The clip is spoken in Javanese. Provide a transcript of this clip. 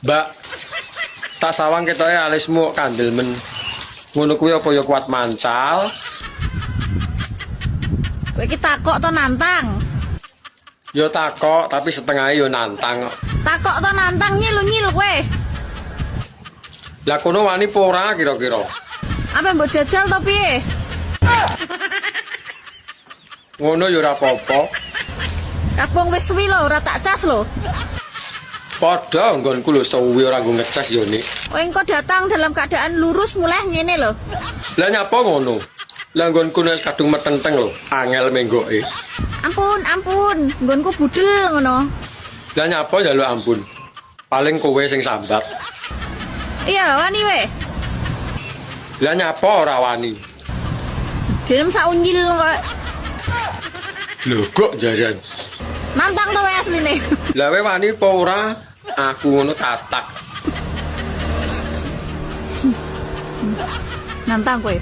Mbak, tak sawang ketoke alismu kandel men. Ngono kuwi apa ya kuat mancal? Kowe iki takok to nantang? Ya takok, tapi setengahnya ya nantang kok. Takok to nantang nyil-nyil kowe. Lah kono wani apa ora kira-kira? Apa mbok jajal to piye? Ngono ya ora apa-apa. Kabung wis suwi lho, ora tak cas lho. Padha nggonku lho suwi ora nggo ngecas ya nik. Kowe engko datang dalam keadaan lurus mulai ngene lho. Lah nyapa ngono? Lah nggonku wis kadung metenteng lho, angel menggoke. Ampun, ampun, nggonku budel ngono. Lah nyapa njaluk ampun? Paling kowe sing sambat. Iya, wani we. Lah nyapa ora wani? Dhewe sak unyil kok. Lho kok jaran. Nantang to wae asline. Lah kowe wani apa ora? Aku ngono tatak. Nantang kowe.